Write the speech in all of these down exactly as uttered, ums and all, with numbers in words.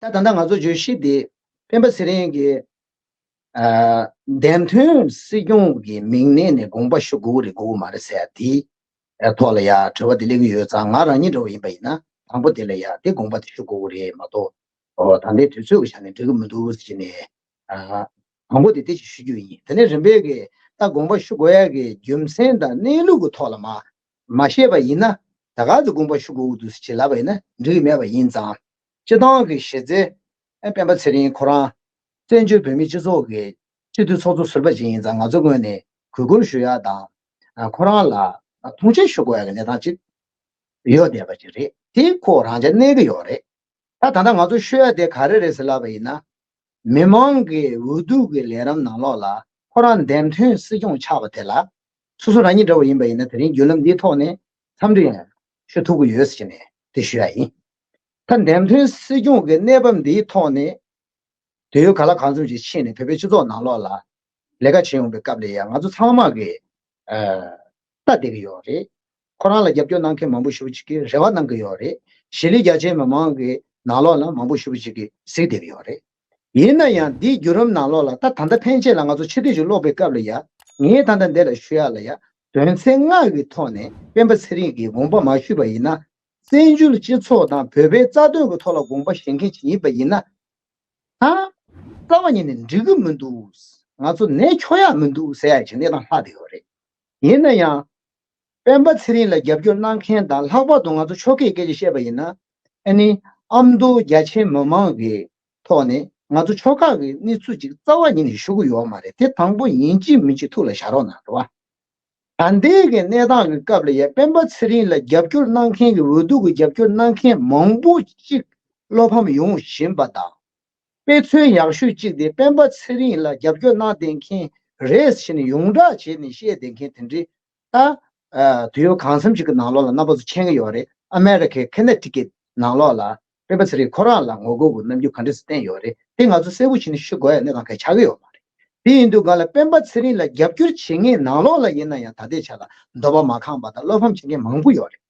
ད་ད་ལྟ་ང་ཚོ་བརྗོད་གཞི་འདི་སྤེན་པ་ཚེ་རིང་གིས་ཨ་འདེམས་ཐོན་སྲིད་སྐྱོང་གི་མིང་གནས་ནས་དགོངས་པ་ཞུ་དགོས་རེད་དགོས་མ་རེད་ཟེར་ཡ་དེའི་ཐོག་ལ་ཡ་དྲི་བ་དེ་སླེབས་ཀྱི་ཡོད་ཙང་། ང་རང་ཉིད་འདྲ་བོ་ཡིན་པ་ཡིན་ན་དང་པོ་དེ་ལ་ཡ་དེ་དགོངས་པ་དེ་ཞུ་དགོས་རེད་མ་གཏོགས། ཨོ་ད་ལྟའི་དུས་ཚོད་ཀྱི་ཆ་ནས་འགྲིག་གི་མི་འདུག་ཟེར་ནས་ཨ་དང་པོ་དེ་དེ་ཞིག་ཞུ་རྒྱུ་ཡིན། དེ་ནས་རིམ་པས་ཀྱི་ད་དགོངས་པ་ཞུ་དགོས་ཡ་གི་རྒྱུ་མཚན་དང་གནས་ལུགས་ཀྱི་ཐོག་ལ་མ་མ་བཤད་པ་ཡིན་ན། ད་ག་ཚོད་དགོངས་པ་ཞུ་དགོས་འདུག་ཟེར་ལབ་པ་ཡིན་ན་འགྲིག་གི་མེད་པ་ཡིན་ཙང་། སྤྱི་བཏང་གི་གཞི་རྩའི་ཨ་སྤེན་པ་ཚེ་རིང་ཁོ་རང་བཙན་བྱོལ་བོད་མིའི་སྤྱི་ཚོགས་ཀྱི་སྤྱི་འཐུས་ཚོགས་གཙོ་ཟུར་པ་ཅིག་ཡིན་ཙང་། ང་ཚོ་ངོས་ནས་གུས་བཀུར་ཞུ་ཡ་དང་། ཨ་ཁོ་རང་ལ་མཐོང་ཆེན་ཞུ་དགོས་ཡ་གི་གནས་སྟངས་ཅིག་ཡོད་བསྡད་པ་ཅིག་རེད། དེ་ཁོ་རང་ཆ་གནས་ཀྱི་ཡོད་རེད། ད་ད་ལྟ་ང་ཚོ་ཤོད་ཡ་དེ་ག་རེ་རེད་ཟེར་ལབ་པ་ཡིན་ན། མི་མང་གི་འོས་བསྡུ་གི་ལས་རིམ་ནང་ལོགས་ལ་ཁོ་རང་འདེམས་ཐོན་སྲིད་སྐྱོང་ཆགས་པ་དེ་ལ། སོ་སོ་རང་ཉིད་འདྲ་བོ་ཡིན་པ་ཡིན་ན་དེ་རིང་བརྒྱུད་ལམ་འདིའི་ཐོག་ནས་འཚམས་འདྲི་ཡང་ཞུ་ཐུབ་ཀྱི་ཡོད་ཟེར་ནས་དེ་ཞུ་ཡ་ཡིན། ད་འདེམས་ཐོན་སྲིད་སྐྱོང་གི་གནས་བབ་འདིའི་ཐོག་ནས་དུས་ཡུན་ག་ལ་གང་འཚམ་ཞིག་ཕྱིན་ནས་བོད་པའི་སྤྱི་ཚོགས་ནང་ལོགས་ལ་ལས་ཀ་བྱེད་ཡོང་པའི་སྐབས་ལ་ཡང་ང་ཚོ་ཚང་མ་གིས་ཨ་ལྟ་བསྡད་ཀྱི་ཡོད་རེད། ཁོ་རང་ལ་རྒྱབ་སྐྱོར་གནང་མཁན་མང་པོ་ཞེ་པོ་ཅིག་གིས་རེ་བ་གནང་གི་ཡོད་རེད། གཞིས་ལུས་རྒྱ་ཆེའི་མི་མང་གི་ནང་ལོགས་ལ་མང་པོ་ཞེ་པོ་ཅིག་གིས་གཟིགས་བསྡད་ཀྱི་ཡོད་རེད། ཡིན་ན་ཡང་འདིའི་བརྒྱུད་རིམ་ནང་ལོགས་ལ་ད་ད་ལྟ་ཕན་ཆད་ལ་ང་ཚོ་ཕྱི་བལྟས་ཤིག་ཀློག་པའི་སྐབས་ལ་ཡ། ངས་ད་ལྟ་འདི་ལ་ཞུ་ཡ་ལ་ཡ། དོན་ཚན་ལྔ་གི་ཐོག་ནས་སྤེན་པ་ཚེ་རིང་གིས་དགོངས་པ་མ་ཞུས་པ་ཡིན་ན། བཙན་བྱོལ་སྤྱི་ཚོགས་དང་བོད་པའི་རྩ་དོན་གྱི་ཐོག་ལ་དགོངས་པ་བཞེས་མཁན་ཅིག་ཡིན་པ་ཡིན་ན། ད་རྩ་བ་ཉིད་ནས་འགྲིག་གི་མི་འདུག་ང་ཚོ་ནས་འཁྱོག་ཡག་མི་འདུག་ཟེར་ཡག་ཅིག་གནས་སྟངས་ལྷག་བསྡད་ཡོད་རེད། ཡིན་ན་ཡང་། སྤེན་པ་ཚེ་རིང་ལ་རྒྱབ་སྐྱོར་གནང་མཁན་དང་། ལྷག་པར་དུ་ང་ཚོ་ཕྱོགས་ཁག་སྐད་ཆ་བཤད་པ་ཡིན་ན། ཨ་ནི་ཨ་མདོ་རྒྱ་ཆེའི་མི་མང་གི་ཐོག་ནས་ང་ཚོ་ཕྱོགས་ཁག་གི་གནས་ཚུལ་ཅིག་རྩ་བ་ཉིད་ནས་ཞུ་གི་ཡོད་མ་རེད། དེ་དང་པོ་ཡིན་གཅིག་མིན་གཅིག་ཐུགས་ལ་བཞག་རོགས་གནང་། རེད་བ། ད་ལྟའི་གི་གནས་སྟངས་ཀྱི་སྐབས་ལ་ཡ་སྤེན་པ་ཚེ་རིང་ལ་རྒྱབ་སྐྱོར་གནང་མཁན་གྱི། འོས་བསྡུ་གི་རྒྱབ་སྐྱོར་གནང་མཁན་མང་པོ་ཅིག་བློ་ཕམ་ཡོང་བཞིན་པ་དང་། དཔེ་མཚོན་ཡག་ཤོས་གཅིག་དེ་སྤེན་པ་ཚེ་རིང་ལ་རྒྱབ་སྐྱོར་གནང་བསྡད་མཁན་རེད་ཟེར་ནས་ཡོངས་གྲགས་བྱས་ནས་བཤད་བསྡད་མཁན་དེ་འདྲའི། ད་ཨ་དུས་ཡུན་གང་འཚམ་ཅིག་གི་ནང་ལོགས་ལ་རྣམ་པ་ཚོ་མཁྱེན་གྱི་ཡོད་རེད། ཨ་མེ་རི་ཁའི་ཁེ་ནེ་ཊི་ཀེཊ་ནང་ལོགས་ལ་སྤེན་པ་ཚེ་རིང་ཁོ་རང་ལ་ངོ་རྒོལ་གྱི་རྣམ་འགྱུར་ག་འདྲ་ཞིག་བསྟན་ཡོད་རེད། དེ་ང་ཚོ་གསལ་པོ་བྱས་ནས་ཞུ་དགོས་ཡ་གནས་སྟངས་གང་ཡང་ཆགས་ཀྱི་ཡོད་མ་རེད། དེ་ཡིན་དུས་གང་ལ་སྤེན་པ་ཚེ་རིང་ལ་རྒྱབ་སྐྱོར་བྱེད་མཁན་ནང་ལོགས་ལ་ཡིན་ན་ཡང་ད་ལྟའི་ཆ་ལ་འདོད་པ་མ་ཁེངས་པ་དང་བློ་ཕམ་བྱེད་མཁན་མང་པོ་ཡོད་རེད།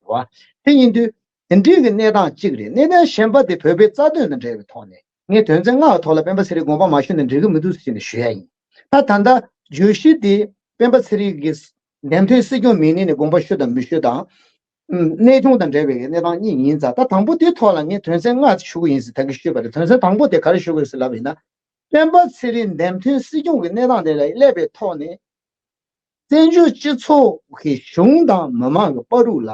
རེད་བ། དེ་ཡིན་དུས་དེ་འདྲའི་གི་གནས་སྟངས་གཅིག་རེད། གནས་སྟངས་གཞན་པ་དེ་བོད་པའི་རྩ་དོན་དང་འབྲེལ་བའི་ཐོག་ནས། ངས་དོན་ཚན་ལྔ་གི་ཐོག་ལ་སྤེན་པ་ཚེ་རིང་དགོངས་པ་མ་ཞུས་ན་འགྲིག་གི་མི་འདུག་ཟེར་ནས་ཞུ་ཡ་ཡིན། ད་ད་ལྟ་བརྗོད་གཞི་དེ་སྤེན་པ་ཚེ་རིང་གིས་འདེམས་ཐོན་སྲིད་སྐྱོང་མིང་གནས་ནས་དགོངས་པ་ཞུ་དང་མི་ཞུ་དང་། ཨུམ། གནས་ཆུང་དང་འབྲེལ་བའི་གནས་སྟངས་གཉིས་ཡིན་ཙང་། ད་དང་པོ་དེའི་ཐོག་ལ་ངས་དོན་ཚན་ལྔ་ཞུ་གི་ཡིན་ཟེར་ད་གིན་ཞུས་པ་རེད། དོན་ཚན་དང་པོ་དེ་ག་རེ་ཞུ་གི་ཡོད་ཟེར་ལབ་པ་ཡིན་ན། སྤེན་པ་ཚེ་རིང་འདེམས་ཐོན་སྲིད་སྐྱོང་གི་གནས་སྟངས་དེ་ལ་སླེབས་པའི་ཐོག་ནས། བཙན་བྱོལ་སྤྱི་ཚོགས་ཀྱི་གཞུང་དང་མི་མང་གི་བར་དུ་ལ།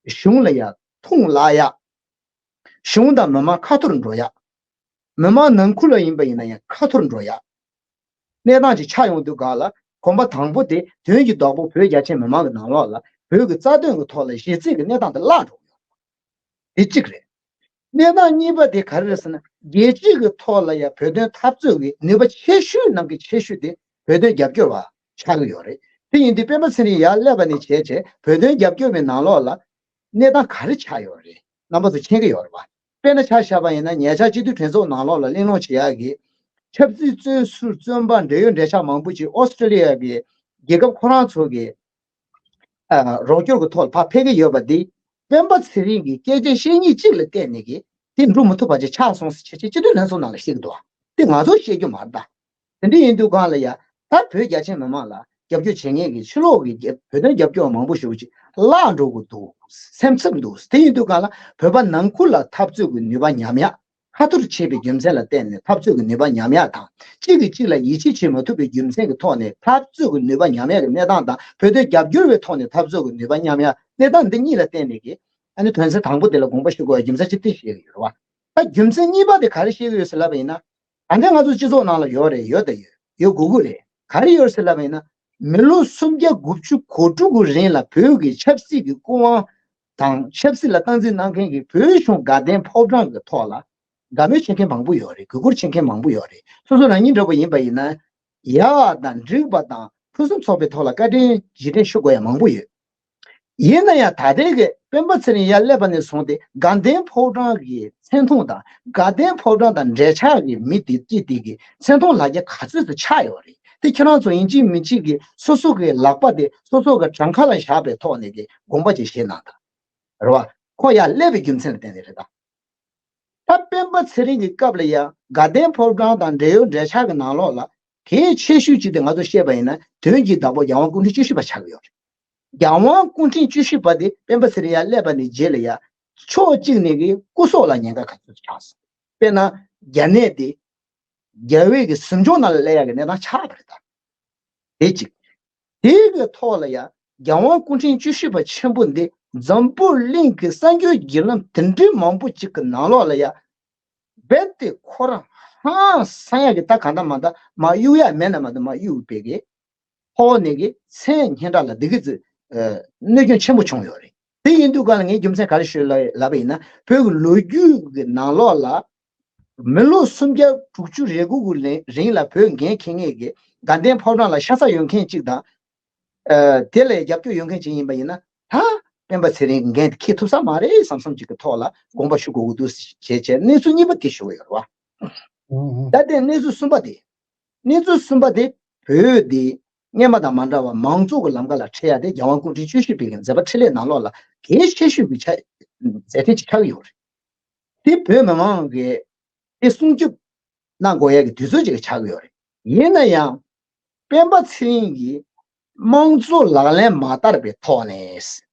གཞུང་ལ་ཡ་ཐུགས་ལ་ཡ། གཞུང་དང་མི་མང་ཁ་ཐོར་འགྲོ་ཡ། མི་མང་ནང་ཁུལ་ལ་ཡིན་པ་ཡིན་ན་ཡང་ཁ་ཐོར་འགྲོ་ཡ། གནས་སྟངས་ཅིག་ཆགས་ཡོང་དུས་ག་ལ། གོམ་པ་དང་པོ་དེ་དོན་གྱི་བདག་པོ་བོད་རྒྱ་ཆེ་མི་མང་གི་ནང་ལོགས་ལ་བོད་ཀྱི་རྩ་དོན་གྱི་ཐོག་ལ་གཞི་རྩའི་གི་གནས་སྟངས་དེ་བརླག་འགྲོ་གི་ཡོད། དེ་གཅིག་རེད། གནས་སྟངས་གཉིས་པ་དེ་ག་རེ་རེད་ཟེར་ན། རྒྱལ་སྤྱི་གི་ཐོག་ལ་ཡང་བོད་དོན་འཐབ་རྩོད་ཀྱི་ནུས་པ་ཆེ་ཤོས་ནང་གི་ཆེ་ཤོས་དེ་བོད་དོན་རྒྱབ་སྐྱོར་བ་ཆགས་ཀྱི་ཡོད་རེད། དེ་ཡིན་དུས་སྤེན་པ་ཚེ་རིང་ཡར་སླེབས་པ་ནས་བྱས་བྱས་བོད་དོན་རྒྱབ་སྐྱོར་བའི་ནང་ལོགས་ལ་གནས་སྟངས་ག་རེ་ཆགས་ཡོད་རེད། རྣམ་པ་ཚོ་མཁྱེན་གྱི་ཡོད་རེད་བ། དཔེར་ན་ཆ་བཞག་པ་ཡིན་ན། ཉེ་ཆར་སྤྱི་འཐུས་གྲོས་ཚོགས་ནང་ལོགས་ལ་གླེང་སློང་བྱེད་ཡག་གི་ཆབ་སྲིད་བཙོན་ཟུར་བཙོན་པ་འབྲེལ་ཡོད་འབྲེལ་ཆགས་མང་པོ་ཅིག་ཨོ་སི་ཀྲི་ལི་ཡ་གི་རྒྱལ་ཁབ་ཁོ་རང་ཚོ་གི་ཨ་རོགས་སྐྱོར་གྱི་ཐོག་ལ་ཕར་ཕེབས་ཀྱི་ཡོད་པ་འདི། སྤེན་པ་ཚེ་རིང་གིས་སྐད་ཆ་བཤད་ཉིན་གཅིག་ལ་བལྟས་ནས་གི་དེ་འགྲུབ་མི་ཐུབ་པ་ཅིག་ཆགས་སོང་ཟེར་བྱས་བྱས་སྤྱི་འཐུས་ལྷན་ཚོགས་ནང་ལ་བཤད་ཀྱི་འདུག་བ། དེ་ང་ཚོ་བཤད་རྒྱུ་མ་རེད་ད། དེ་འདྲ་ཡིན་དུས་གང་ལ་ཡ། ད་བོད་རྒྱ་ཆེ་མི་མང་ལ་རྒྱབ་སྐྱོར་བྱེད་མཁན་གྱི་ཕྱི་ལོགས་ཀྱི་རྒྱ་བོད་དོན་རྒྱབ་སྐྱོར་བ་མང་པོ་ཞིག་ཅིག་བརླག་འགྲོ་གི་འདུག་སེམས་འཚབ་འདུག་དེ་ཡིན་དུས་གང་ལ་བོད་པ་ནང་ཁུལ་ལ་འཐབ་རྩོད་ཀྱི་ནུས་པ་ཉམས་ཡ། ཁ་ཐོར་བྱེད་པའི་རྒྱུ་མཚན་ལ་བརྟེན་ནས་འཐབ་རྩོད་ཀྱི་ནུས་པ་ཉམས་ཡ་དང་། གཅིག་གིས་གཅིག་ལ་ཡིད་ཆེས་བྱེད་མ་ཐུབ་པའི་རྒྱུ་མཚན་གྱི་ཐོག་ནས་འཐབ་རྩོད་ཀྱི་ནུས་པ་ཉམས་ཡ་གི་གནས་སྟངས་དང་། བོད་དོན་རྒྱབ་སྐྱོར་བའི་ཐོག་ནས་འཐབ་རྩོད་ཀྱི་ནུས་པ་ཉམས་ཡ། གནས་སྟངས་འདི་གཉིས་ལ་བརྟེན་ནས་ཀྱི་ཨ་ནི་དོན་ཚན་དང་པོ་དེ་ལ་དགོངས་པ་ཞུ་དགོས་པའི་རྒྱུ་མཚན་ཅིག་དེ་བཤད་ཀྱི་ཡོད་རེད་བ། ད་རྒྱུ་མཚན་གཉིས་པ་དེ་ག་རེ་བཤད་ཀྱི་ཡོད་ཟེར་ལབ་པ་ཡིན་ན། ད་ལྟ་ང་ཚོ་སྤྱི་ཚོགས་ནང་ལ་ཡོད་རེད། ཡོད་དང་ཡོད། ཡོད་དགོས་ཀྱི་རེད། ག་རེ་ཡོད་ཟེར་ལབ་པ་ཡིན་ན། མི་ལོ་སུམ་བརྒྱ་དགུ་བཅུ་གོ་དྲུག་གི་རིང་ལ་བོད་ཀྱི་ཆབ་སྲིད་ཀྱི་སྐུ་དབང་དང་། ཆབ་སྲིད་ལ་སྟངས་འཛིན་གནང་མཁན་གྱི་བོད་གཞུང་དགའ་ལྡན་ཕོ་བྲང་གི་ཐོག་ལ་དགའ་མོས་བྱེད་མཁན་མང་པོ་ཡོད་རེད། གུས་བཀུར་བྱེད་མཁན་མང་པོ་ཡོད་རེད། སོ་སོ་རང་ཉིད་འདྲ་པོ་ཡིན་པ་ཡིན་ན། ཡག་དང་འགྲིག་པ་དང་ཕུན་སུམ་ཚོགས་པའི་ཐོག་ལ་བཀའ་དྲིན་རྗེས་དྲན་ཞུ་དགོས་ཡ་མང་པོ་ཡོད། ཡིན་ན་ཡང་ད་ལྟའི་གི་སྤེན་པ་ཚེ་རིང་ཡར་སླེབས་པ་ནས་བཟུང་སྟེ་དགའ་ལྡན་ཕོ་བྲང་གི་མཚན་མཐོང་དང་། དགའ་ལྡན་ཕོ་བྲང་དང་འབྲེལ་ཆགས་ཀྱི་མི་དེ་སྐྱིད་དེ་གི་མཚན་མཐོང་ལ་རྒྱ་ག་ཚོད་དུ་ཆགས་ཡོད་རེད། དེ་ཁྱེད་རང་ཚོ་ཡིན་གཅིག་མིན་གཅིག་གི་སོ་སོ་གི་ལག་པ་དེ་སོ་སོ་གི་བྲང་ཁ་ལ་བཞག་པའི་ཐོག་ནས་གི་དགོངས་པ་ཅིག་བཞེས་གནང་དང་། རེད་བ། ཁོ་ཡར་སླེབས་པའི་རྒྱུ་མཚན་ལ་བརྟེན་ནས་རེད་ད། ད་སྤེན་པ་ཚེ་རིང་གི་སྐབས་ལ་ཡང་དགའ་ལྡན་ཕོ་བྲང་དང་འབྲེལ་ཡོད་འབྲེལ་ཆགས་ཀྱི་ནང་ལོགས་ལ་གལ་ཆེ་ཤོས་ཅིག་དེ་ང་ཚོ་བཤད་པ་ཡིན་ན་དོན་གྱི་བདག་པོ་རྒྱལ་དབང་སྐུ་ཕྲེང་བཅུ་བཞི་པ་ཆགས་ཀྱི་ཡོད་རེད། རྒྱལ་དབང་སྐུ་ཕྲེང་བཅུ་བཞི་པ་དེ་སྤེན་པ་ཚེ་རིང་ཡར་སླེབས་པ་ནས་རྗེས་ལ་ཡང་ཕྱོགས་གཅིག་ནས་ཀྱི་སྐུ་སྲོག་ལ་ཉེན་ཁ་ག་ཚོད་ཆགས་སོང་། དཔེར་ན་རྒྱ་ནད་དེ་རྒྱལ་བའི་གི་གཟིམ་ཆུང་ནང་ལ་སླེབས་ཡག་གི་གནས་སྟངས་ཆགས་པ་རེད་ད། དེ་གཅིག་དེའི་གི་ཐོག་ལ་ཡང་རྒྱལ་དབང་སྐུ་ཕྲེང་བཅུ་བཞི་པ་ཆེན་པོ་འདི་འཛམ་བུ་གླིང་གི་གསར་འགྱུར་བརྒྱུད་ལམ་དེ་འདྲའི་མང་པོ་ཅིག་གི་ནང་ལོགས་ལ་ཡང་རྦད་དེ་ཁོ་རང་ཧང་སང་ཡག་གི་ད་གང་ལྟར་མ་ད་མ་གཡུག་ཡག་མེད་ན་མ་ད་མ་གཡུག་པའི་གི་ཕོག་ནས་ཀྱི་མཚན་སྙན་གྲགས་ལ་འདི་གི་ཚོད་གནོད་སྐྱོན་ཆེན་པོ་བྱུང་ཡོད་རེད། དེ་ཡིན་དུས་ག་ལ་ངས་རྒྱུ་མཚན་ག་རེ་ཤོད་ལབ་པ་ཡིན་ན་བོད་ཀྱི་ལོ་རྒྱུས་ཀྱི་ནང་ལོགས་ལ་མི་ལོ་སུམ་བརྒྱ་དྲུག་ཅུ་རེ་དགུ་གི་རིང་ལ་བོད་འགན་འཁྱེར་མཁན་གྱི་དགའ་ལྡན་ཕོ་བྲང་ལ་ཤ་ཚ་ཡོད་མཁན་གཅིག་དང་། དེ་ལ་རྒྱབ་སྐྱོར་ཡོད་མཁན་གཅིག་ཡིན་པ་ཡིན་ན་ད་སྤེན་པ་ཚེ་རིང་གི་འགན་དེ་འཁྱེར་ཐུབ་ས་མ་རེད་བསམ་བསམ་ཅིག་གི་ཐོག་ལ་དགོངས་པ་ཞུ་དགོས་ཀྱི་འདུག་ཅེས་བྱས་གནས་ཚུལ་གཉིས་པ་དེ་ཞུ་གི་ཡོད་རེད་བ། ད་ལྟའི་གནས་ཚུལ་གསུམ་པ་དེ། གནས་ཚུལ་གསུམ་པ་དེ་བོད་དེ་སྔོན་མ་དང་མ་འདྲ་བར་མང་གཙོ་གི་ལམ་ཁ་ལ་ཁྲིད་ཡ་དེ་རྒྱལ་དབང་སྐུ་ཕྲེང་བཅུ་བཞི་པའི་གི་མཛད་པ་འཕྲིན་ལས་ནང་ལོགས་ལ་གལ་ཆེ་ཤོས་ཀྱི་ཆ་མཛད་འཕྲིན་ཅིག་ཆགས་ཀྱི་ཡོད་རེད། དེ་བོད་མི་མང་གི་དེ་སྲུང་སྐྱོབ་གནང་དགོས་ཡ་གི་དུས་ཚོད་ཅིག་ཆགས་ཀྱི་ཡོད་རེད། ཡིན་ན་ཡང་སྤེན་པ་ཚེ་རིང་གིས་དམངས་གཙོ་ལག་ལེན་མ་བསྟར་བའི་ཐོག་ནས།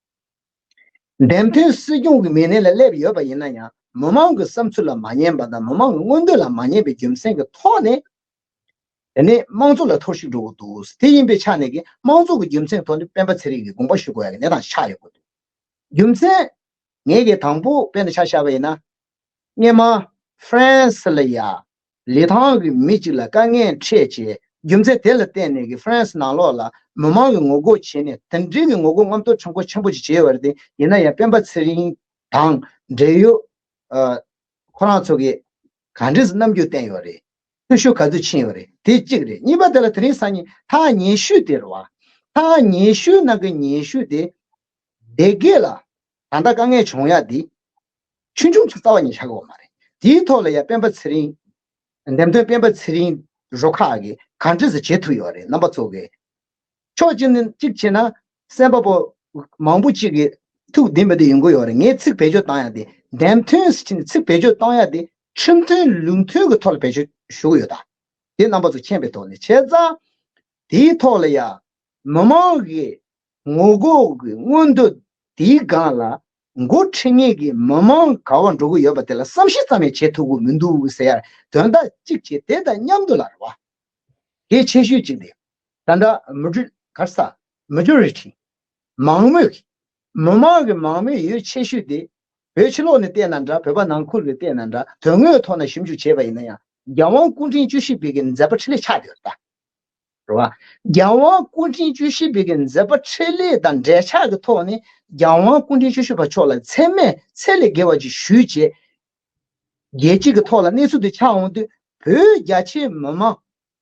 འདེམས་ཐོན་སྲིད་སྐྱོང་གི་མི་སྣ་ལ་སླེབས་ཡོད་པ་ཡིན་ན་ཡང་མི་མང་གི་བསམ་ཚུལ་ལ་མ་ཉན་པ་དང་མི་མང་གི་མངོན་འདོད་ལ་མ་ཉན་པའི་རྒྱུ་མཚན་གྱི་ཐོག་ནས། དེ་ནས་དམངས་གཙོ་ལ་འཐོར་ཞིག་འགྲོ་གི་འདུག་དེ་ཡིན་པའི་ཆ་ནས་ཀྱི་དམངས་གཙོ་གི་རྒྱུ་མཚན་ཐོག་ནས་སྤེན་པ་ཚེ་རིང་གིས་དགོངས་པ་ཞུ་དགོས་ཡ་གི་གནས་སྟངས་ཆགས་ཡོད་དགོས་འདུག་རྒྱུ་མཚན། ངས་ཀྱི་དང་པོ་དཔེར་ན་ཆ་བཞག་པ་ཡིན་ན། སྔོན་མ་ཧྥ་རན་སི་ལ་ཡ། ལི་ཐང་གི་མི་གཅིག་ལ་དཀའ་ངལ་འཕྲད་བྱས་རྒྱུ་མཚན་དེ་ལ་བརྟེན་ནས་ཀྱི་ཧྥ་རན་སི་ནང་ལོགས་ལ་མི་མང་གི་ངོ་རྒོལ་བྱས་ནས་དེ་འདྲའི་གི་ངོ་རྒོལ་རྔམ་སྟོན་ཁྲིམས་འགོག་ཆེན་པོ་ཅིག་བྱས་ཡོད་རེད་དེ་ཡིན་ན་ཡང་སྤེན་པ་ཚེ་རིང་དང་འབྲེལ་ཡོད། ཁོ་རང་ཚོ་གིས་ག་འདྲས་སེ་རྣམ་འགྱུར་བསྟན་ཡོད་རེད། འཐུས་ཤོར་ག་ཚོད་ཕྱིན་ཡོད་རེད། དེ་གཅིག་རེད། གཉིས་པ་དེ་ལ་དེ་རིང་སང་ཉིན་ཐག་ཉེ་ཤོས་དེ་རེད་བ། ཐག་ཉེ་ཤོས་ནང་གི་ཉེ་ཤོས་དེ། སྡེ་དགེ་ལ་ད་ལྟ་དཀའ་ངལ་བྱུང་ཡ་དེ། ཆུང་ཆུང་ཚོ་རྩ་བ་ཉིད་ཆགས་ཀྱི་ཡོད་མ་རེད། དེའི་ཐོག་ལ་ཡ་སྤེན་པ་ཚེ་རིང་། འདེམས་ཐོན་སྤེན་པ་ཚེ་རིང་རུ་ཁག་གིས་ག་འདྲས་སེ་བྱེད་ཐུབ་ཡོད་རེད་རྣམ་པ་ཚོ་གིས། ཕྱོགས་གཅིག་ནས་གཅིག་བྱས་ན་སེམས་པ་པོ་མང་པོ་གཅིག་གིས་ཐུགས་བདེ་མི་བདེ་ཡོང་གི་ཡོད་རེད། ངས་ཚིག་བེད་སྤྱོད་བཏང་ཡ་དེ་འདེམས་ཐོན་ཟེར་ནས་ཚིག་བེད་སྤྱོད་བཏང་ཡ་དེ་ཁྲིམས་མཐུན་ལུགས་མཐུན་གྱི་ཐོག་ལ་བེད་སྤྱོད་ཞུ་གི་ཡོད་ད། དེ་རྣམ་པ་ཚོ་མཁྱེན་པའི་ཐོག་ནས་བྱས་ཙང་། དེའི་ཐོག་ལ་ཡ་མི་མང་གི་ངོ་རྒོལ་གྱི་མངོན་འདོད་དེའི་སྒང་ལ་འགོ་ཁྲིད་མཁན་གྱི་མི་མང་ག་བ་འགྲོ་གི་ཡོད་པ་དེ་ལ་བསམ་ཤེས་ཙམ་ཡང་བྱེད་ཐུབ་ཀྱི་མི་འདུག་ཟེར་ཡ་དོན་དག་གཅིག་བྱས་དེ་དང་མཉམ་དུ་ལ་རེད་བ། གལ་ཆེ་ཤོས་གཅིག་དེ། ད་ལྟ་མུ་ཌི་གར་ས་མེ་ཇོ་རི་ཊི། མང་མོས་ཀྱི། མི་མང་གི་མང་མོས་ཡོད་ཆེ་ཤོས་དེ། བོད་ཕྱི་ལོགས་ནས་བལྟས་ན་འདྲ་བོད་པ་ནང་ཁུལ་ལ་བལྟས་ན་འདྲ་དོན་དངོས་ཐོག་ནས་ཞིབ་འཇུག་བྱས་པ་ཡིན་ན་ཡང་རྒྱལ་དབང་སྐུ་ཕྲེང་བཅུ་བཞི་པའི་གི་མཛད་པ་འཕྲིན་ལས་ཆགས་བསྡད་ཡོད་ད། རེད་བ། རྒྱལ་དབང་སྐུ་ཕྲེང་བཅུ་བཞི་པའི་གི་མཛད་པ་འཕྲིན་ལས་དང་འབྲེལ་ཆགས་ཀྱི་ཐོག་ནས་རྒྱལ་དབང་སྐུ་ཕྲེང་བཅུ་བཞི་པ་མཆོག་ལ་མཚན་སྨད་ཚད་ལས་བརྒལ་བ་ཅིག་ཞུས་བྱས། རྒྱལ་སྤྱི་གི་ཐོག་ལ་གནས་ཚུལ་དེ་ཆགས་འོང་དུས་བོད་རྒྱ་ཆེའི་མི་མང་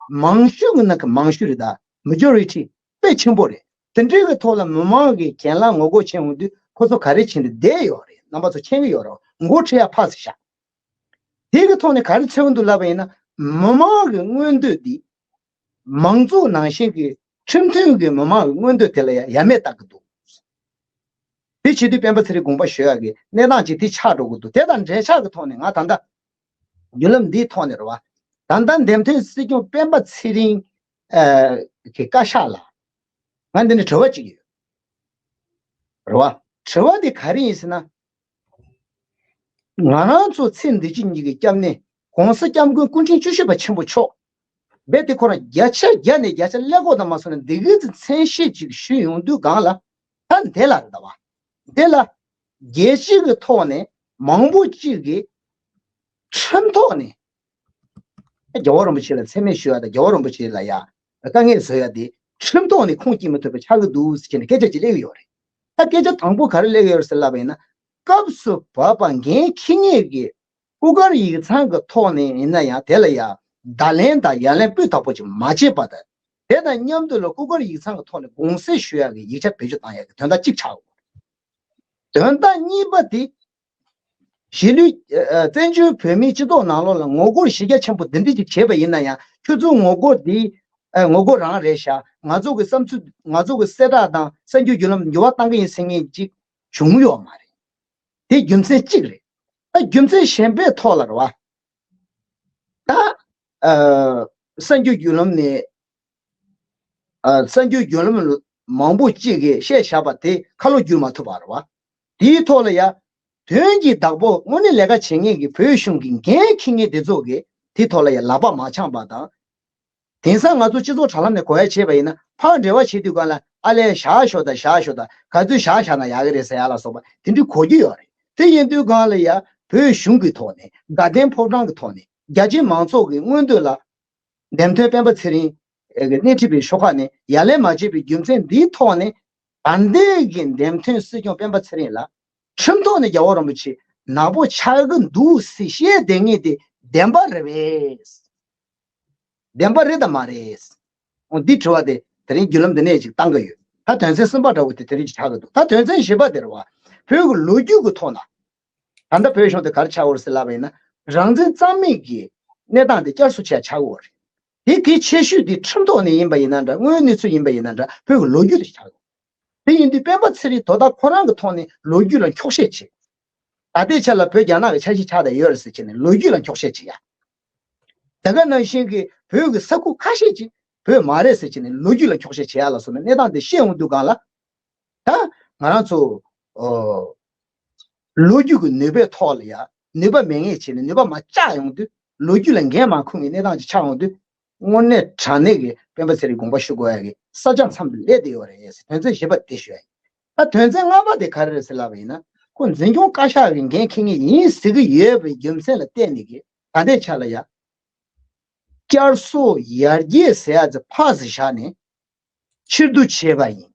མང་ཤོས་ཀྱི་ནང་གི་མང་ཤོས་རེད་ད། མེ་ཇོ་རི་ཊི་དཔེ་ཆེན་པོ་རེད། དེ་འདྲའི་གི་ཐོག་ལ་མི་མང་གི་གྱེན་ལངས་ངོ་རྒོལ་བྱས་འོང་དུས་ཁོ་ཚོ་ག་རེ་བྱས་ནས་བསྡད་ཡོད་རེད་རྣམ་པ་ཚོ་མཁྱེན་གྱི་ཡོད་རེད། མགོ་ཁྲིད་ཡ་ཕར་ཟེར་ཤག་དེ་གི་ཐོག་ནས་ག་རེ་མཚོན་གྱི་འདུག་ལབ་པ་ཡིན་ན་མི་མང་གི་མངོན་འདོད་འདི། མང་གཙོ་ནང་བཞིན་གྱི་ཁྲིམས་མཐུན་གྱི་མི་མང་གི་མངོན་འདོད་དེ་ལ་ཡང་ཡ་མེད་བཏང་གི་འདུག་དེ་བྱེད་དུས་སྤེན་པ་ཚེ་རིང་དགོངས་པ་ཞུ་ཡག་གི་གནས་སྟངས་ཅིག་དེ་ཆགས་འགྲོ་གི་འདུག་དེ་དང་འབྲེལ་ཆགས་ཀྱི་ཐོག་ནས་ང་ད་ལྟ་བརྒྱུད་ལམ་འདིའི་ཐོག་ནས་རེད་བ། ད་ལྟ་འདེམས་ཐོན་སྲིད་སྐྱོང་སྤེན་པ་ཚེ་རིང་ཨ་གི་བཀའ་ཤག་ལ་ང་འདི་ནས་དྲི་བ་ཅིག་ཡོད་རེད་བ། དྲི་བ་འདི་ག་རེ་ཡིན་ཟེར་ན། ང་རང་ཚོ་ཚེ་འདི་ཕྱི་གཉིས་ཀྱི་སྐྱབས་གནས་༸གོང་ས་༸སྐྱབས་མགོན་སྐུ་ཕྲེང་བཅུ་བཞི་པ་ཆེན་པོ་མཆོག་རྦད་དེ་ཁོ་རང་བརྒྱ་ཆ་བརྒྱ་ནས་བརྒྱ་ཆ་ཀླད་ཀོར་དང་མ་སོང་ན་འདི་གའི་ཚེ་མཚན་ཤས་ཅིག་ཞུས་ཡོང་དུས་སྒང་ལ་ད་འདི་ལ་རེད་བ། འདི་ལ་རྒྱལ་སྤྱི་གི་ཐོག་ནས་མང་པོ་གཅིག་གིས་ཁྲིམས་ཐོག་ནས་རྒྱལ་བ་རིན་པོ་ཆེ་ལ་མཚན་སྨད་ཞུ་ཡ་དང་རྒྱལ་བ་རིན་པོ་ཆེ་ལ་ཡ་དཀའ་ངལ་བཟོ་ཡ་དེ་ཁྲིམས་ཐོག་ནས་ཁུངས་སྐྱེལ་མི་ཐུབ་པ་ཆགས་ཀྱི་འདུག་ཟེར་ནས་སྐད་ཆ་ཅིག་སླེབས་ཀྱི་ཡོད་རེད། ད་སྐད་ཆ་དང་པོ་ག་རེ་སླེབས་ཀྱི་ཡོད་རེད་ཟེར་ལབ་པ་ཡིན་ན་སྐབས་སུ་བབ་པ་འགན་འཁྱེར་མཁན་གྱི་སྐུ་མཁར་ཡིག་ཚང་གི་ཐོག་ནས་ཡིན་ན་ཡང་དེ་ལ་ཡང་བརྡ་ལན་དང་ཡ་ལན་སྤུས་དག་པོ་ཅིག་མ་བྱས་པ་དང་། དེ་དང་མཉམ་དུ་ལ་སྐུ་མཁར་ཡིག་ཚང་གི་ཐོག་ནས་དགོངས་སེལ་ཞུ་ཡག་གི་ཡིག་ཆ་བེད་སྤྱོད་བཏང་ཡག་གི་དོན་དག་གཅིག་ཆགས་ཡོད། དོན་དག་གཉིས་པ་དེ། གཞིས་ལུས་ཨ་བཙན་བྱོལ་བོད་མིའི་སྤྱི་ཚོགས་ནང་ལོགས་ལ་ངོ་རྒོལ་གཞི་རྒྱ་ཆེན་པོ་འདི་འདྲ་ཅིག་བྱས་པ་ཡིན་ན་ཡང་ཁྱོད་ཚོའི་ངོ་རྒོལ་འདི་ཨ་ངོ་རྒོལ་རང་རེད་ཤག་ང་ཚོ་གི་བསམ་ཚུལ་ང་ཚོ་གི་གསལ་བསྒྲགས་དང་གསར་འགྱུར་བརྒྱུད་ལམ་འགྱུར་བ་གཏང་གི་ཡིན་ཟེར་མཁན་ཅིག་བྱུང་ཡོད་མ་རེད། དེ་རྒྱུ་མཚན་གཅིག་རེད། ད་རྒྱུ་མཚན་གཞན་པའི་ཐོག་ལ་རེད་བ། ད་ཨ་གསར་འགྱུར་བརྒྱུད་ལམ་ནས་ཨ་གསར་འགྱུར་བརྒྱུད་ལམ་མང་པོ་གཅིག་གིས་བཤད་བཞག་པ་དེ་ཁ་ལོ་བསྒྱུར་མ་ཐུབ་པ་རེད་བ། དེའི་ཐོག་ལ་ཡ་དོན་གྱི་བདག་པོ་དངོས་གནས་ལས་ཀ་བྱེད་མཁན་གྱི་བོད་གཞུང་གི་འགན་འཁྱེར་མཁན་དེ་ཚོ་གིས་དེའི་ཐོག་ལ་ཡ་ལག་པ་མ་འཆང་པ་དང་། དེང་སང་ང་ཚོ་སྤྱི་ཚོགས་དྲ་ལམ་ནས་གོ་ཡ་བྱས་པ་ཡིན་ན། ཕར་འབྲེལ་བ་བྱེད་དུས་སྒང་ལ་ཨ་ལས་བཞག་ཤོག་དང་བཞག་ཤོག་དང་། ག་ཚོད་བཞག་བཞག་ན་ཡག་གི་རེད་ཟེར་ཡ་ལ་སོགས་པ་དེ་འདྲའི་གོ་རྒྱུ་ཡོད་རེད། དེ་ཡིན་དུས་སྒང་ལ་ཡ་བོད་གཞུང་གི་ཐོག་ནས་དགའ་ལྡན་ཕོ་བྲང་གི་ཐོག་ནས་རྒྱ་ཆེའི་མང་ཚོགས་ཀྱི་མངོན་འདོད་ལ་འདེམས་ཐོན་སྤེན་པ་ཚེ་རིང་གི་སྣེ་ཁྲིད་པའི་ཤོག་ཁག་ནས་ཡ་ལན་མ་བྱས་པའི་རྒྱུ་མཚན་འདིའི་ཐོག་ནས། ད་ལྟའི་གི་འདེམས་ཐོན་སྲིད་སྐྱོང་སྤེན་པ་ཚེ་རིང་ལ་ཁྲིམས་ཐོག་ནས་རྒྱལ་བ་རིན་པོ་ཆེ་ནག་པོ་ཆགས་ཀྱི་འདུག་ཟེར་བཤད་བསྡད་མཁན་དེ་བདེན་པ་རེད་པས། བདེན་པ་རེད་དམ་མ་རེད། འོ་འདི་དྲི་བ་དེ་དེ་རིང་བརྒྱུད་ལམ་འདི་ནས་ཅིག་བཏང་གི་ཡོད། ད་དོན་ཚན་གསུམ་པ་འདྲ་བོ་དེ་དེ་རིང་ཅིག་ཆགས་ཀྱི་འདུག་ད་དོན་ཚན་བཞི་པ་དེ་རེད་བ། བོད་ཀྱི་ལོ་རྒྱུས་ཀྱི་ཐོག་ན། ད་ལྟ་བོད་གཞུང་དེ་ག་རེ་ཆགས་ཡོད་རེད་ཟེར་ལབ་པ་ཡིན་ན། རང་བཙན་གཙང་མའི་གི་གནས་སྟངས་དེ་བསྐྱར་གསོ་བྱས་ཆགས་ཡོད་རེད། དེ་གལ་ཆེ་ཤོས་དེ་ཁྲིམས་ཐོག་ནས་ཡིན་པ་ཡིན་ན་འདྲ། དངོས་ཡོད་གནས་ཚུལ་ཡིན་པ་ཡིན་ན་འདྲ། བོད་ཀྱི་ལོ་རྒྱུས་དེ་ཆགས་ཡོད། དེ་ཡིན་དུས་སྤེན་པ་ཚེ་རིང་དོ་བདག་ཁོ་རང་གི་ཐོག་ནས་ལོ་རྒྱུས་ལ་འཁྱོག་བཤད་བྱེད། ད་ལྟའི་ཆ་ལ་བོད་རྒྱ་ནག་གི་ཆ་ཤས་ཆགས་བསྡད་ཡོད་རེད་ཟེར་བྱས་ནས་ལོ་རྒྱུས་ལ་འཁྱོག་བཤད་བྱེད་ཡ། དེ་ག་ནང་བཞིན་གྱི་བོད་ཀྱི་ས་ཁུལ་ཁ་ཤས་ཅིག་བོད་མ་རེད་ཟེར་བྱས་ནས་ལོ་རྒྱུས་ལ་འཁྱོག་བཤད་བྱེད་ཡ་ལ་སོགས་པའི་གནས་སྟངས་དེ་བཤད་འོང་དུས་སྒང་ལ། ད་ང་རང་ཚོ་ཨོ་ལོ་རྒྱུས་ཀྱི་ནུས་པའི་ཐོག་ལ་ཡ་ནུས་པ་མེད་མཁན་བྱས་ནས་ནུས་པ་མར་བཅག་ཡོང་དུས། ལོ་རྒྱུས་ལ་འགན་མ་འཁུར་བའི་གནས་སྟངས་ཅིག་ཆགས་ཡོང་དུས། དངོས་གནས་དྲང་གནས་ཀྱི་སྤེན་པ་ཚེ་རིང་དགོངས་པ་ཞུ་དགོས་ཡ་གི་ས་ཆ་མཚམས་དེ་སླེབས་བསྡད་ཡོད་རེད་ཟེར། དོན་ཚན་བཞི་པ་དེ་ཞུ་ཡ་ཡིན། ད་དོན་ཚན་ལྔ་པ་དེ་ག་རེ་རེད་ཟེར་ལབ་པ་ཡིན་ན། ཁོ་འཛིན་སྐྱོང་བཀའ་ཤག་གི་འགན་འཁྱེར་མཁན་ཡིན་ཟེར་གྱི་ཡོད་པའི་རྒྱུ་མཚན་ལ་བརྟེན་ནས་ཀྱི་ད་ལྟའི་ཆ་ལ་ཡ། བསྐྱར་གསོ་ཡར་རྒྱས་ཟེར་ཡ་ཚོ་ཕར་ཟིག་བཞག་ནས། ཕྱིར་བསྡུ་བྱས་པ་ཡིན།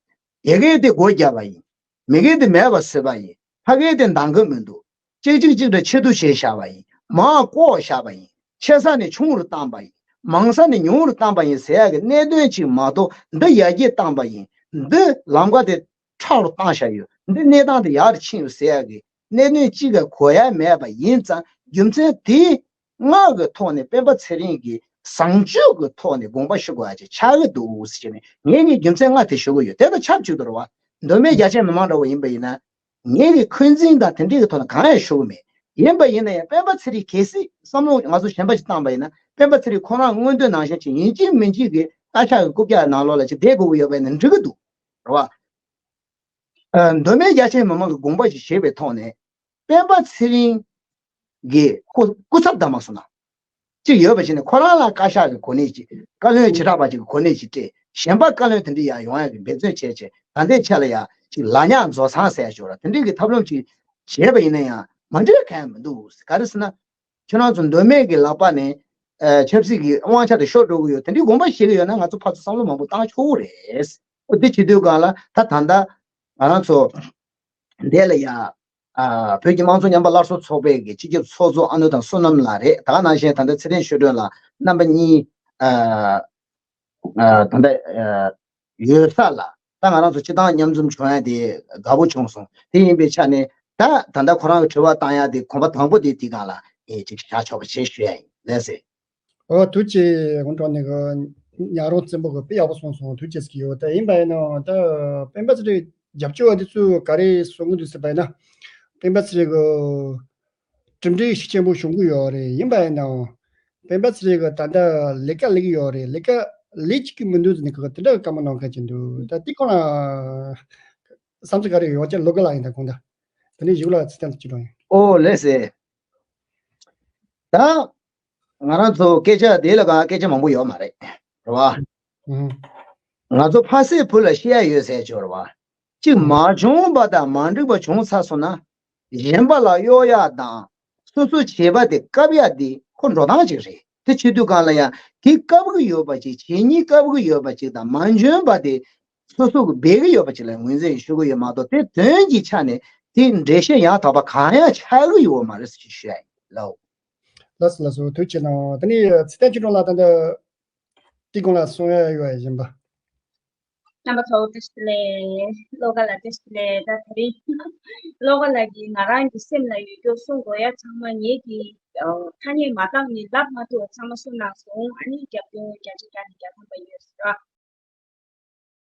ཡ་གིའི་དེ་སྒོ་བརྒྱབ་པ་ཡིན། མི་གིའི་དེ་མེད་པ་བཟོས་པ་ཡིན། ཕ་གིའི་དེ་འདང་གི་མི་འདུག་གཅིག་གཅིག་གཅིག་འདྲ་ཕྱིར་བསྡུ་བྱས་བཞག་པ་ཡིན། མར་བཀོག་བཞག་པ་ཡིན། ཆེ་ས་ནས་ཆུང་རུ་བཏང་པ་ཡིན། མང་ས་ནས་ཉུང་རུ་བཏང་པ་ཡིན་ཟེར་ཡ་གི་གནད་དོན་ཅིག་མ་གཏོགས། འདི་ཡར་རྒྱས་བཏང་པ་ཡིན། འདི་ལམ་ཁ་དེ་ཁྲག་རུ་བཏང་བཞག་ཡོད། འདི་གནས་སྟངས་དེ་ཡར་ཕྱིན་ཡོད་ཟེར་ཡ་གི་གནད་དོན་གཅིག་ག་གོ་ཡ་མེད་པ་ཡིན་ཙང་། རྒྱུ་མཚན་དེ་ལྔ་གི་ཐོག་ནས་སྤེན་པ་ཚེ་རིང་གི་བཟང་སྤྱོད་ཀྱི་ཐོག་ནས་དགོངས་པ་ཞུ་དགོས་ཡ་ཅིག་ཆགས་ཀྱི་འདུག་ཟེར་བྱས་ནས། ངས་ངའི་རྒྱུ་མཚན་ལྔ་དེ་ཞུ་གི་ཡོད། དེ་དང་ཆབས་ཅིག་ཏུ་རེད་བ། མདོ་སྨད་རྒྱ་ཆེ་མི་མང་འདྲ་བོ་ཡིན་པ་ཡིན་ན། ངས་ཀྱི་འཁོན་འཛིན་དང་དེ་འདྲའི་གི་ཐོག་ནས་གང་ཡང་ཞུ་གི་མེད། ཡིན་པ་ཡིན་ན་ཡང་སྤེན་པ་ཚེ་རིང་གལ་སྲིད་བསམ་བློ་ང་ཚོ་གཞན་པ་ཞིག་བཏང་པ་ཡིན་ན། སྤེན་པ་ཚེ་རིང་ཁོ་རང་མངོན་འདོད་ནང་བཞིན་ཅིག་ཡིན་གཅིག་མིན་གཅིག་གི་བཀའ་ཤག་གི་རྐུབ་བཀྱག་ནང་ལོགས་ལ་ཅིག་བསྡད་དགོས་ཀྱི་ཡོད་པ་ཡིན་ན་འགྲིག་གི་འདུག་རེད་བ། ཨ། མདོ་སྨད་རྒྱ་ཆེ་མི་མང་གི་དགོངས་པ་ཞིག་བཞེས་པའི་ཐོག་ནས། སྤེན་པ་ཚེ་རིང་གི་སྐུ་སྐུ་ཚབ་བདམས་པ་སོང་ན། གཅིག་ཡོད་པ་བྱས་ནས་ཁོ་རང་ལ་བཀའ་ཤག་གི་གོ་གནས་ཅིག་བཀའ་བློན་བྱེ་བྲག་པ་ཅིག་གི་གོ་གནས་ཅིག་སྤྲད། གཞན་པ་བཀའ་བློན་དེ་འདྲ་ཡར་ཡོང་ཡ་གི་འབད་བརྩོན་བྱས་བྱས། ད་ལྟའི་ཆ་ལ་ཡ་ཅིག་ལ་ཉག་རྫོགས་ཚང་ཟེར་ཡ་ཞོར་དེ་འདྲའི་གི་ཐབས་ལམ་ཅིག་བྱས་པ་ཡིན་ན་ཡང་མ་འགྲིག་ག་ཡང་མི་འདུག་ག་རེ་ཟེར་ན། ཁྱོད་རང་ཚོ་མདོ་སྨད་ཀྱི་ལག་པ་ནས་ཨ་ཆབ་སྲིད་ཀྱི་དབང་ཆ་དེ་ཤོར་འགྲོ་གི་ཡོད། དེ་འདྲའི་དགོངས་པ་བཞེས་ཀྱི་ཡོད་ན་ང་ཚོ་ཕར་ཚུར་བསམ་བློ་མང་པོ་བཏང་ཆོག་གི་རེད། འོ་དེ་བྱེད་དུས་སྒང་ལ་ད་ད་ལྟ་ང་རང་ཚོ་འདི་ལ་ཡ། ཨ། བོད་ཀྱི་དམངས་གཙོ་ཉམས་པ་སླར་གསོ་ཚོགས་པའི་གི་སྤྱི་ཁྱབ་ཚོགས་གཙོ་ཨ་ནུ་ཐང་བསོད་ནམས་ལགས་རེད། ད་ག་ནང་བཞིན་ད་ལྟ་ཚེ་རིང་ཆོས་སྒྲོན་ལགས་རྣམ་པ་གཉིས། ཨ། ཨ། ད་ལྟ་ཨ་ཡོད་ས་ལ། ད་ང་རང་ཚོ་སྤྱི་བཏང་མཉམ་འཛོམས་བྱུང་ཡ་དེ་དགའ་པོ་བྱུང་སོང་། དེ་ཡིན་པའི་ཆ་ནས་ད་ད་ལྟ་ཁོ་རང་གི་དྲི་བ་བཏང་ཡ་དེ་གོམ་པ་དང་པོ་དེ་དེ་སྒང་ལ་ཨེ་ཅིག་བཞག་ཆོག་པ་བྱེད་ཞུ་ཡ་ཡིན། ལགས་སེ། ཨོ་ཐུགས་རྗེ་ཆེ། དགུང་གྲོགས་ནས་གི་ཉག་རོང་བཙན་པོ་གི་དཔེ་ཡག་པོ་གསུངས་སོང་། ཐུགས་རྗེ་ཆེ་ཡོད། ད་ཡིན་པ་ཡིན་ནའང་ད་སྤེན་པ་ཚེ་རིང་རྒྱབ་སྐྱོར་བ་འདི་ཚོས་ག་རེ་གསུང་གི་འདུག་ཟེར་བ་ཡིན་ན། སྤེན་པ་ཚེ་རིང་གི་གྲུབ་འབྲས་ཤུགས་ཆེན་པོ་བྱུང་གི་ཡོད་རེད། ཡིན་པ་ཡིན་ནའང་སྤེན་པ་ཚེ་རིང་གི་ད་ལྟ་ལས་ཀ་ལས་ཀྱི་ཡོད་རེད། ལས་ཀ་ལས་བཅུག་གི་མི་འདུག་ཟེར་ནས་གི་དེ་འདྲ་བཀའ་མོལ་གནང་མཁན་ཅིག་འདུག་ད་དེ་སྐོར་ལ་བསམ་ཚུལ་ག་རེ་ཡོད་ཀྱང་ལོ་དགུ་ལ་ཡིན། ད་དགོངས་དག་དེ་ནས་གཞུག་ལ་ཚིག་ཐག་གཅོད་རོགས་ཡིན། ཨོ་ལགས་སེ། ད་ང་རང་ཚོ་སྐད་ཆ་དེ་ལ་གང་སྐད་ཆ་མང་པོ་ཡོད་མ་རེད། རེད་བ། ཨང་། ང་ཚོ་ཕ་སྲས་བུ་ལ་བཤད་ཡ་ཡོད་ཟེར་ཆོག་རེད་བ། གཅིག་མ་བྱུང་བ་དང་མ་འགྲིག་པ་བྱུང་ཚར་སོང་ན། གཞན་པ་ལ་གཡོག་ཡ་དང་སོ་སོ་བྱས་པ་དེ་བཀབ་ཡ་དེ་ཁོ་འགྲོ་སྟངས་ཅིག་རེད། དེ་བྱེད་དུས་སྒང་ལ་ཡང་དེ་བཀབ་གི་ཡོད་པ་ཅིག་བྱས་ཉེས་བཀབ་གི་ཡོད་པ་ཅིག་དང་མ་འཇོན་པ་དེ་སོ་སོ་གི་འབད་གི་ཡོད་པ་ཅིག་ལ་ངོས་འཛིན་ཞུ་གི་ཡོད་མ་གཏོགས། དེ་དོན་གྱི་ཆ་ནས་དེ་འགྲེལ་བཤད་ཡང་དག་པ་གང་ཡང་ཆགས་གི་ཡོད་མ་རེད་ཟེར་ཞུ་ཡ་ཡིན། ལགས། ལགས་སོ་ལགས་སོ། ཐུགས་རྗེ་གནང་། དེ་ནས་ཚེ་བརྟན་ཆོས་སྒྲོན་ལགས་ད་ལྟ་དེ་སྒང་ལ་གསུང་ཡ་ཡོད་པ་ཡིན་པ། རྣམ་པ་ཚོ་བཀྲ་ཤིས་བདེ་ལེགས། བློ་དགའ་ལགས་བཀྲ་ཤིས་བདེ་ལེགས། ད་དེ་རིང་བློ་དགའ་ལགས་ཀྱིས་ང་རང་གི་སེམས་ལ་ཡོད་རྒྱུ་གསུང་དགོས་ཡ་ཚང་མ་ངེད་ཀྱིས་ཨ་ཐ་སྙད་མ་བཏང་ནས་ལབ་མ་ཐུབ་པ་ཚང་མ་གསུངས་གནང་སོང་། ཨ་ནི་རྒྱབ་སྐྱོར་བརྒྱ་ཆ་བརྒྱ་ནས་བརྒྱ་ཐམ་པ་ཡོད་ཟེར་བ།